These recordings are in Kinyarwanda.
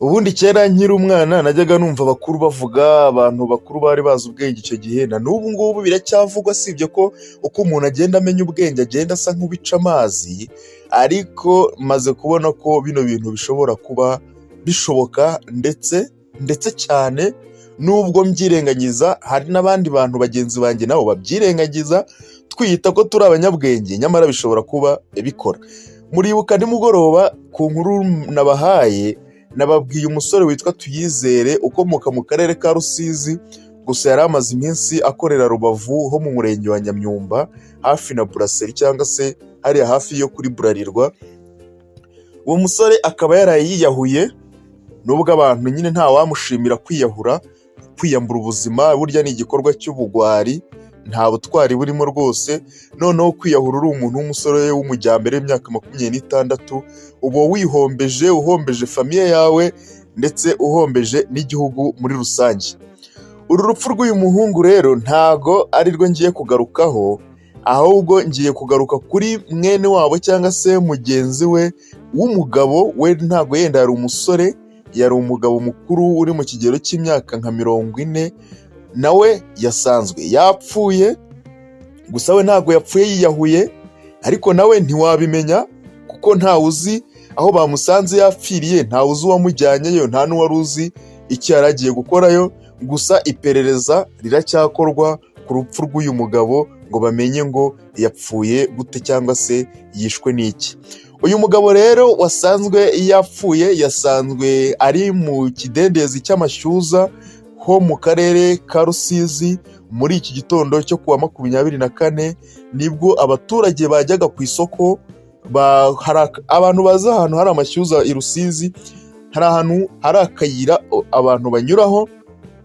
Ubundi kera nkiri umwana najyaga numva abakuru bavuga, abantu bakuru bari bazi ubwenge icyo gihe, na n'ubu ngubu biracyavugwa, sibye ko uko umuntu agenda amenya ubwenge agenda asa nk'ubica amazi, ariko maze kubona ko bino bintu bishobora kuba bishoboka ndetse cyane, nubwo mbyirengagiza hari n'abandi bantu bagenzi banjye nabo babyirengagiza, twiyita ko turi abanyabwenge, nyamara bishobora kuba bikora. Muribuka nimugoroba ku nkuru nabahaye, nababwiye umusore witwa Tuyizere ukomoka mu karere ka Rusizi, gusa yari amaze iminsi akorera Rubavu ho mu murenge wa Nyamyumba, hafi na Buraseri cyangwa se hariya hafi yo kuri Burarirwa. Uwo musore akaba yaraye yiyahuye, nubwo abantu nyine ntawamushimira kwiyahura, kwiyambura ubuzima burya ni igikorwa cy'ubugwari, nta butwari burimo rwose. Noneho kwiyahura uri umuntu w'umusore w'umujyambere w'imyaka 26, uba wihombeje, uhombeje famille yawe ndetse uhombeje n'igihugu muri rusange. Uru rupfu rw'uyu muhungu rero ntago ari rwo ngiye kugarukaho, ahubwo ngiye kugaruka kuri mwene wabo cyangwa se mugenzi we w'umugabo. We ntago yenda yari umusore, yari umugabo mukuru uri mu kigero cy'imyaka nka 40, nawe yasanzwe yapfuye. Gusa we ntabwo yapfuye yiyahuye, ariko nawe ntiwabimenya kuko ntawe uzi aho bamusanze yapfiriye, ntawe uzi uwamujyanyeyo, nta n'uwari uzi icyo yari agiye gukorayo. Gusa iperereza riracyakorwa ku rupfu rw'uyu mugabo ngo bamenye ngo yapfuye gute cyangwa se yishwe n'iki. Uyu mugabo rero wasanzwe yapfuye, yasanzwe ari mu kidendezi cy'amashyuza ho mu karere ka Rusizi. Muri iki gitondo cyo kuwa 24 nibwo abaturage bajyaga ku isoko. Abantu bazi ahantu hari amashyuza i Rusizi, hari ahantu hari akayira abantu banyuraho.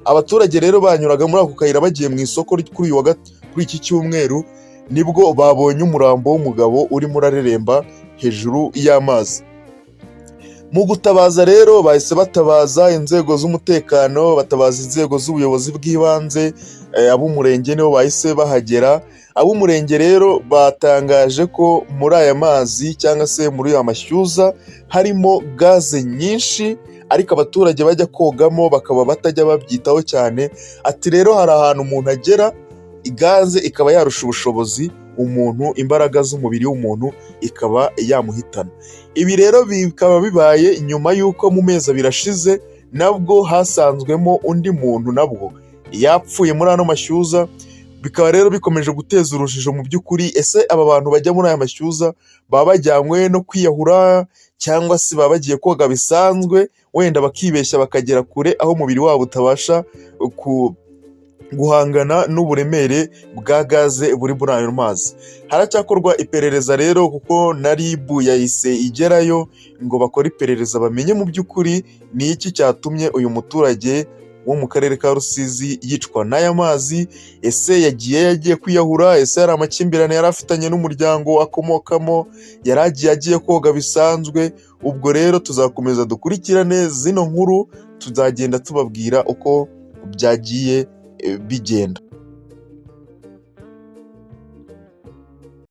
Abaturage rero banyuraga muri ako kayira bagiye mu isoko kuri iki cyumweru, nibwo babonye umurambo w'umugabo urimo urareremba hejuru y'amazi. Mu gutabaza rero bahise batabaza inzego z'umutekano, batabaza inzego z'ubuyobozi bw'ibanze, ab'umurenge nibo bahise bahagera. Ab'umurenge rero batangaje ko muri aya mazi cyangwa se muri aya mashyuza harimo gaze nyinshi, ariko abaturage bajya kogamo bakaba batajya babyitaho cyane. Ati rero hari ahantu umuntu agera gaze ikaba yarusha ubushobozi umuntu, imbaraga z'umubiri w'umuntu ikaba yamuhitana. Ibi rero bikaba bibaye nyuma y'uko mu mezi 2 ashize nabwo hasanzwemo undi muntu nabwo yapfuye muri ano mashyuza. Bikaba rero bikomeje guteza urujijo mu by'ukuri. Ese aba bantu bajya muri aya mashyuza baba bajyanywe no kwiyahura, cyangwa se baba bagiye koga bisanzwe, wenda bakibeshya bakagera kure aho umubiri wabo utabasha guhangana n'uburemere bwa gaze buri muri ayo mazi? Haracyakorwa iperereza rero, kuko na RIB yahise igerayo ngo bakore iperereza bamenye mu by'ukuri ni iki cyatumye uyu muturage wo mu karere ka Rusizi yicwa n'aya mazi. Ese yagiye kwiyahura? Ese hari amakimbirane yari afitanye n'umuryango akomokamo? Yari agiye koga bisanzwe? Ubwo rero tuzakomeza dukurikirane zino nkuru, tuzagenda tubabwira uko byagiye bigenda.